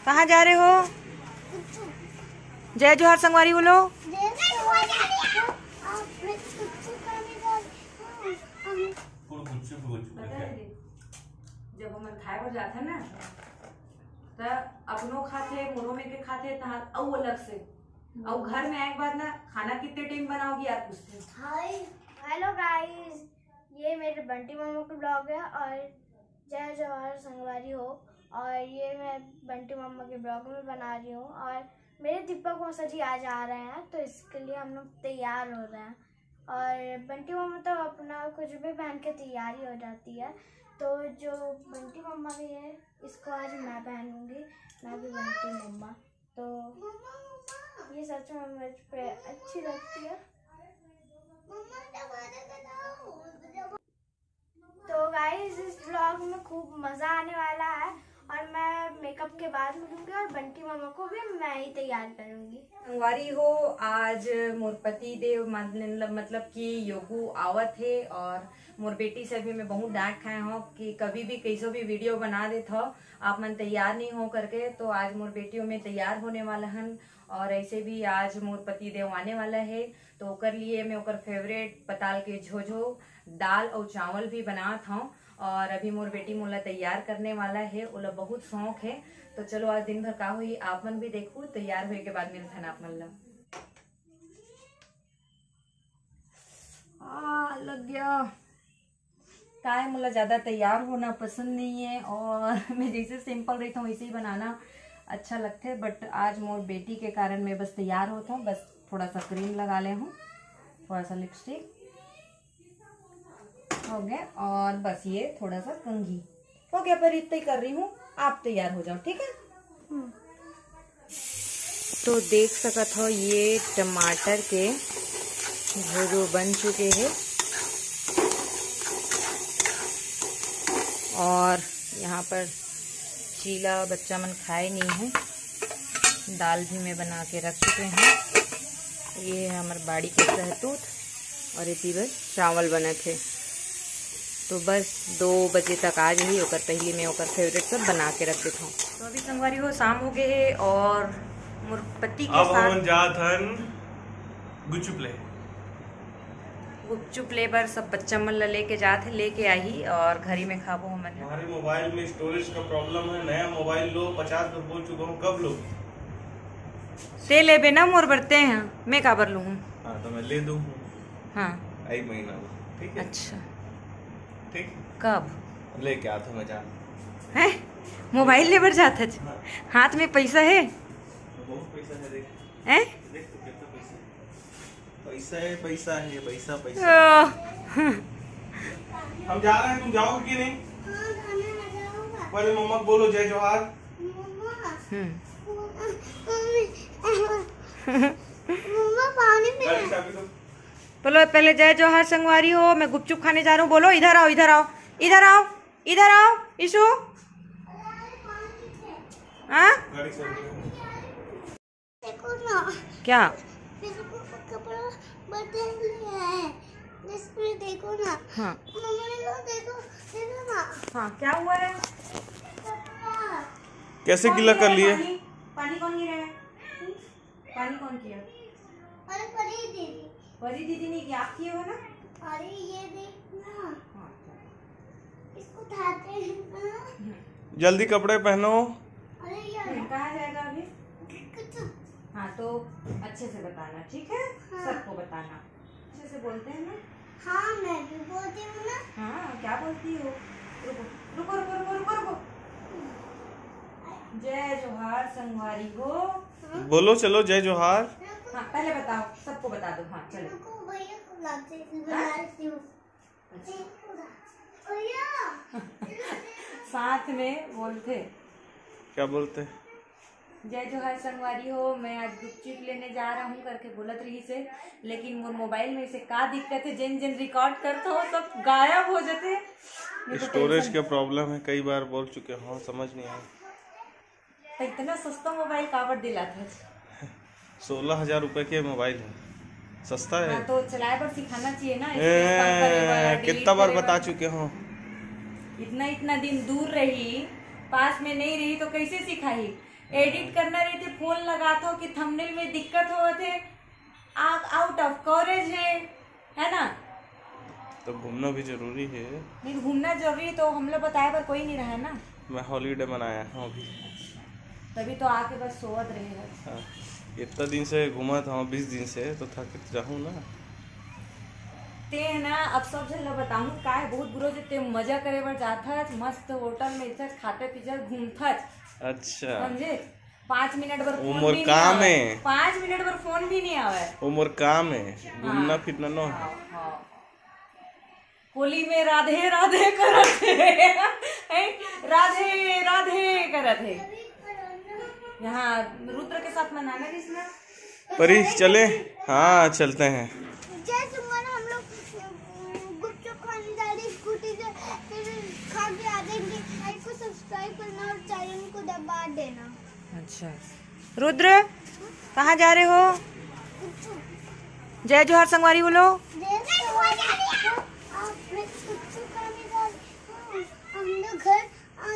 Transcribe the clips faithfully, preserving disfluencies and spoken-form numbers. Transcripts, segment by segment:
कहाँ जा रहे हो? जय जोहार संगवारी बोलो। जब हमन खाए बर जाथन ना, त अपनो खाथे, मोरो में के खाथे, तहाँ अउ अलग से। अउ घर में आए के बाद ना, "खाना कितने टाइम बनाओगी यार?" पूछते हैं। हाय। हेलो गाइस, ये मेरे बंटी मामा का ब्लॉग है और जय जोहार संगवारी हो। और ये मैं बंटी मामा के ब्लॉग में बना रही हूँ और मेरे दीपक मौसा जी आज आ रहे हैं, तो इसके लिए हम लोग तैयार हो रहे हैं। और बंटी मामा तो अपना कुछ भी पहन के तैयार ही हो जाती है, तो जो बंटी मामा भी है, इसको आज मैं पहनूंगी, ना कि बंटी मम्मा। तो ये सच में मुझ पे अच्छी लगती है। तो गाइस, इस ब्लॉग में खूब मज़ा आने वाला है और मैं मेकअप के बाद मिलूंगी और बंटी मामा को भी मैं ही तैयार करूंगी। संगवारी हो, आज मोर पति देव, मतलब, मतलब कि योगू आवत हे और मोर बेटी से भी मैं बहुत डांट खाए हूँ कि कभी भी कैसो भी वीडियो बना देत हो आप मन, तैयार नहीं हो करके। तो आज मोर बेटियों में तैयार होने वाला हन और ऐसे भी आज मोर पति देव आने वाला है, तो ओकर लिए मैं ओकर फेवरेट पताल के झोझो, दाल और चावल भी बनात हूँ। और अभी मोर बेटी मोला तैयार करने वाला है, ओला बहुत शौक है। तो चलो, आज दिन भर का होही, आप मन भी देखू, तैयार होए के बाद मिलथन आप मन ला। आ, लग गया। काय, मोला ज़्यादा तैयार होना पसंद नहीं है और मैं जैसे सिंपल रहता हूँ वैसे ही बनाना अच्छा लगता है, बट आज मोर बेटी के कारण मैं बस तैयार होता हूँ, बस थोड़ा सा क्रीम लगा ले हूँ, थोड़ा सा लिपस्टिक हो गया और बस ये थोड़ा सा कंघी हो गया, पर इतना ही कर रही हूँ, आप तैयार हो जाओ, ठीक है? तो देख सकत हो, ये टमाटर के घोरो बन चुके हैं और यहाँ पर चीला बच्चा मन खाए नहीं है। दाल भी मैं बना के रख चुके हैं। ये है हमारे बाड़ी के सहतूत और ये तीबर चावल बनत है। तो बस दो बजे तक आ जाही, ओकर पहले मैं ओकर फेवरेट सब बना के रख देता हूँ। तो अभी संगवारी हो, शाम हो गए है और मोर पति के अब साथ हमन जात हन गुपचुप ले। गुपचुप ले बर सब बच्चा मन ला लेके जात है, लेके आही और घर ही में खाबो हमन। हमारे मोबाइल में स्टोरेज का प्रॉब्लम है, नया मोबाइल लो, पचास बार बोल चुका हूँ, कब लो? ते लेबे ना मोर बर, ते हैं, मैं काबर लूँ? हाँ, तो मैं ले दूँ। हाँ। एक महीना में, ठीक है? अच्छा। ठीक? कब? लेके आता हूँ मैं, जा। हैं? मोबाइल ले बर जात है? हाँ। हाथ में पैसा है? तो बहुत पैसा है, देख। हैं? देख तो कितना पैसा है। पैसा है, पैसा है, पैसा, पैसा। ओह। हम जा रहे हैं, तुम जाओगे कि नहीं? हाँ, जाने में जाऊंगा। पहले मम्मा को बोलो जय जोहार। मम्मा। हम्म। मम्मा, पानी पी। गाड़ी चाबी दो। बोलो पहले, "जय जोहार संगवारी हो, मैं गुपचुप खाने जा रहा हूँ।" बोलो, इधर आओ, इधर आओ, इधर आओ, इधर आओ, ईशु। हाँ? गाड़ी चाबी दो। देखो ना। क्या? मेरे को कपड़ा बदल लिया है। इसमें देखो ना। हाँ। मम्मी को देखो, देखो ना। हाँ, क्या हुआ है? कपड़ा। कैसे गीला कर लिए? पानी, पानी कौन गिराया? पानी कौन किया? अरे, परी दीदी। परी दीदी ने किया, आप किए हो ना? अरे, ये देख ना। हाँ, चलो। इसको उठाते हैं ना। जल्दी कपड़े पहनो। अरे, ये हम्म, कहाँ जाएगा अभी? कुछ। हाँ, तो अच्छे से बताना, ठीक है? हाँ। सबको बताना। अच्छे से बोलते हैं ना? हाँ, मैं भी बोलती हूँ ना। हाँ, क्या बोलती हो? रुको, रुको, रुको, रुको, रुको, रुको। जय जोहार संगवारी हो। बोलो, चलो, जय जोहार। हाँ, पहले बताओ, सबको बता दो। हाँ, चलो। रुको, भैया को लाते हैं, हाँ? बना लेती हूँ। अच्छा। भैया। साथ में बोलते। क्या बोलते? जय जोहार संगवारी हो, मैं आज गुपचुप लेने जा रहा हूँ करके बोलत रही से, लेकिन मोर मोबाइल में से का दिक्कत है, जेन जेन रिकॉर्ड करत हो, सब गायब हो जाते। मेरे को स्टोरेज tension का प्रॉब्लम है, कई बार बोल चुके हो, समझ नहीं आया। तो इतना सस्ता मोबाइल काबर दिलात है? सोलह हजार रुपए के मोबाइल है, सस्ता है। हाँ, तो चलाए बर सिखाना चाहिए ना, ए, इसमें कम करे बर, delete कितना बार करे बता बर। चुके हो। इतना, इतना दिन दूर रही, पास में नहीं रही, तो कैसे सिखाही? एडिट करना रहिथे, फोन लगाथो कि थंबनेल में दिक्कत होवत हे, आउट ऑफ कवरेज है, है ना? तो घूमना भी जरूरी है। नहीं, घूमना जरूरी है, तो हम लोग बताए बर कोई नहीं रहा ना। मैं हॉलीडे मनाया हूँ अभी। तभी तो आके बस सोवत रहे हैं। हाँ, इतना दिन से घूमत हूँ, बीस दिन से, तो थक जाहूँ ना। ते है ना, अब सब झन ला बताहूँ का है, बहुत बुरा जे ते मजा करे बर जाथच, मस्त होटल में इज्जत खाते पीछे घूमथच। अच्छा। समझे? पाँच मिनट बर वो फोन मोर भी नहीं काम आवे। है। पाँच मिनट बर फोन भी नहीं आवे। वो मोर काम है, घूमना हाँ। फिरना नो है। हाँ, हाँ। होली में राधे राधे करत हे। हैं? राधे राधे करत हे। यहाँ रुद्र के साथ मनाना किसना? परी, चले? हाँ, चलते हैं। जय सुमन, हम लोग गुपचुप खाने जा रहे हैं स्कूटी से, फिर खा के आ जाएंगे। लाइक को सब्सक्राइब करना और चैनल को दबा देना। अच्छा रुद्र, कहाँ जा रहे हो? गुपचुप। जय जोहार संगवारी बोलो। जय जोहार। आप मैं गुपचुप खाने जा रहे हैं। हम लोग घर आ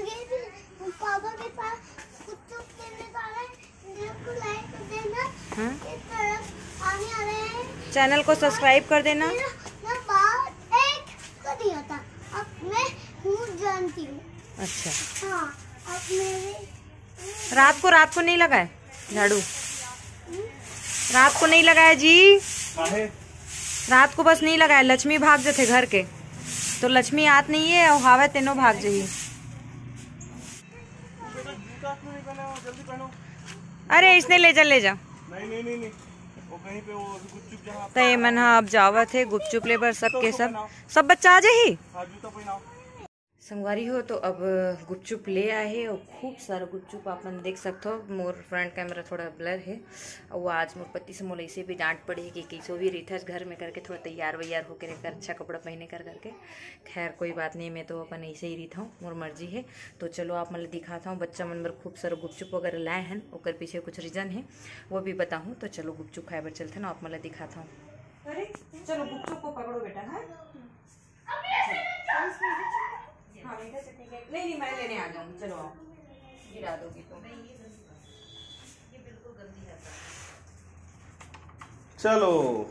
गए थे, पापा के पास गुपचुप लेने जा रहे हैं। मेरे को लाइक कर देना। हाँ? इस तरफ आने वाले हैं। चैनल को सब्सक्राइब कर देना। मेरा ना बात एक को नहीं होता। अब मैं हूँ जानती हूँ। अच्छा। हाँ, अब मेरे रात को, रात को नहीं लगाए झाड़ू? रात को नहीं लगाया जी। काहे? रात को बस नहीं लगाया, लक्ष्मी भाग जाते घर के, तो लक्ष्मी आत नहीं है और हावे तेनो भाग जाही। जूता क्यों नहीं पहने हो? जल्दी पहनो। अरे इसने ले जा, ले जा। नहीं, नहीं, नहीं, नहीं। वो कहीं पे वो गुपचुप जहाँ तो ये मन हा अब जावत है गुपचुप ले बर, सब तो के उसको सब, पहनाओ। सब बच्चा आ जाही। हाँ, जूता पहनाओ। संगवारी हो, तो अब गुपचुप ले आए हे और खूब सारा गुपचुप आप मन देख सकथो। मोर फ्रंट कैमरा थोड़ा ब्लर है और वो आज मोर पति से मोला ऐसे भी डांट पड़ी कि कैसो भी रहिथस घर में करके थोड़ा तैयार वैयार होके रहिथस, अच्छा कपड़ा पहने कर करके। खैर कोई बात नहीं, मैं तो अपन ऐसे ही रहिथौं, मोर मर्जी है। तो चलो आप मन ल दिखात हौं, बच्चा मन बर खूब सारा गुपचुप वगैरह लाए हन, ओकर पीछे कुछ रीजन है वो भी बताहूँ। तो चलो गुपचुप खाए बर चलथन, आप मन ल दिखात हौं। अरे चलो गुपचुप को पकड़ो बेटा, हाँ? हाँ, मीठा चटनी के-, नहीं, नहीं, मैं लेने आ जाऊंगी, चलो आओ, गिरा दोगी तो। चलो।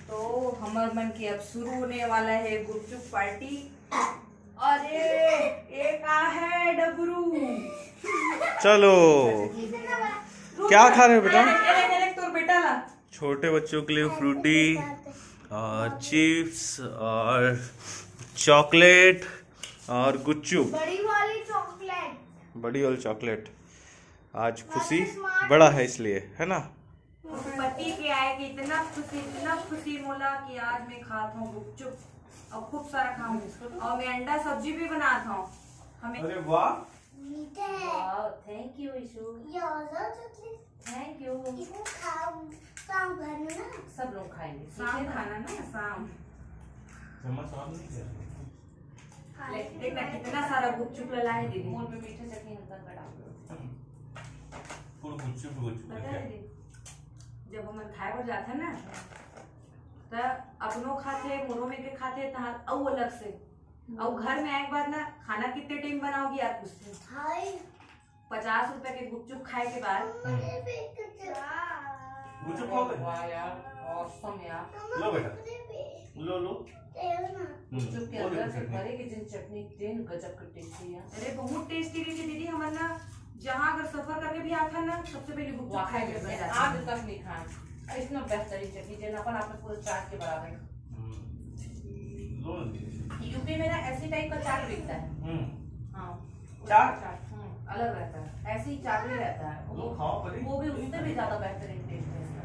तो हमर मन के अब शुरू होने वाला है गुपचुप पार्टी। अरे, ये का है डबरू? चलो। रुक क्या ना। खा रहे हो बेटा? अरे, अरे, अरे, तोर बेटा ला। छोटे बच्चों के लिए फ्रूटी और चिप्स और चॉकलेट और गुपचुप। बड़ी वाली चॉकलेट। बड़ी वाली चॉकलेट। आज खुशी बड़ा है इसलिए, है ना? पति के आए कि इतना खुशी, इतना खुशी मोला कि आज मैं खात हूँ गुपचुप और खूब सारा खाऊँ। और मैं अंडा सब्जी भी बनात हूँ। हमें अरे वाह। मीठा है। Wow, thank you, Ishu. ये और दो चॉकलेट। Thank you। इसको खाओ, शाम भर में ना। सब लोग खाएंगे, ठीक शाम है ना? खाना ना, शाम। चम्मच और नहीं है? ले, देख ना, कितना सारा गुपचुप ला है दीदी। मोर पे मीठा चटनी हल्का सा डाल दो। पूरा गुपचुप, गुपचुप पता है करके। दीदी, जब हमन खाए बर जाथे ना, त अपनो खाथे, मोरो में के खाथे, तहाँ अउ अलग से। अउ घर में आए के बाद ना, खाना कितने टाइम बनाओगी आप उससे? हाय। पचास रुपए के गुपचुप खाए के बाद। गुपचुप खाओगे? वाह यार, awesome यार। लो बेटा, लो, लो। हम्म, गुपचुप के वो अंदर देखो से चटनी। भरे के जिन चटनी, तेन गजब के टेस्टी है। अरे बहुत टेस्टी रही थी दीदी, हमर ना जहाँ अगर सफर करके भी आता ना, सबसे पहले गुपचुप वाकई खाए के में, बजाते आज हैं। तक नहीं खाए। इतना बेहतरीन चटनी, जेन अपन आप में पूरा चाट के बराबर। हम्म। लो ना दीदी। यूपी में ना ऐसी टाइप का चाट बिकता है। हम्म। हाँ। चाट? चाट, हम्म, अलग रहता है, ऐसे ही चाट भी रहता है। लो, खाओ परी। वो भी उससे भी ज्यादा बेहतरीन टेस्ट है इसका।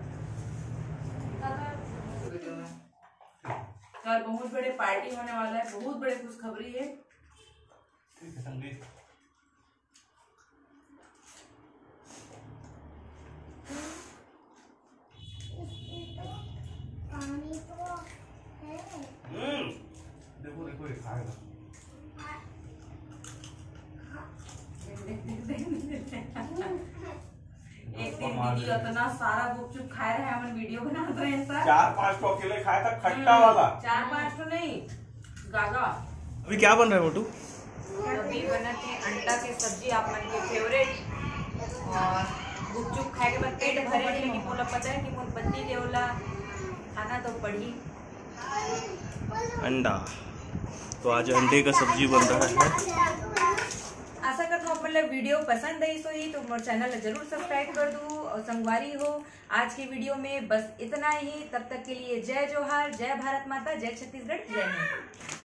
ज्यादा। कल बहुत बड़े पार्टी होने वाला है, बहुत बड़े खुशखबरी है। ठीक है, संदीप। पानी तो है। हम्म, देखो, देखो, ये खाएगा। एक दिन दीदी इतना सारा गुपचुप खाए रहे, हमन वीडियो बनात रहे सब। चार पांच ठो अकेले खाए था, खट्टा हम्म, वाला। चार पांच ठो नहीं, गागा। अभी क्या बन रहा है मोटू? अभी बनत है अंडा के सब्जी, आप मन के फेवरेट। और गुपचुप खाए के बाद पेट भरे हे, लेकिन मोला पता है कि मोर पति देव ला खाना तो पड़ी। अंडा। तो आज अंडे का सब्जी बन रहा है। आशा करता हूँ आप मन ला वीडियो पसंद आई होही तो मोर चैनल ला जरूर सब्सक्राइब कर दू। और संगवारी हो, आज की वीडियो में बस इतना ही। तब तक के लिए जय जोहार, जय भारत माता, जय छत्तीसगढ़, जय हिंद।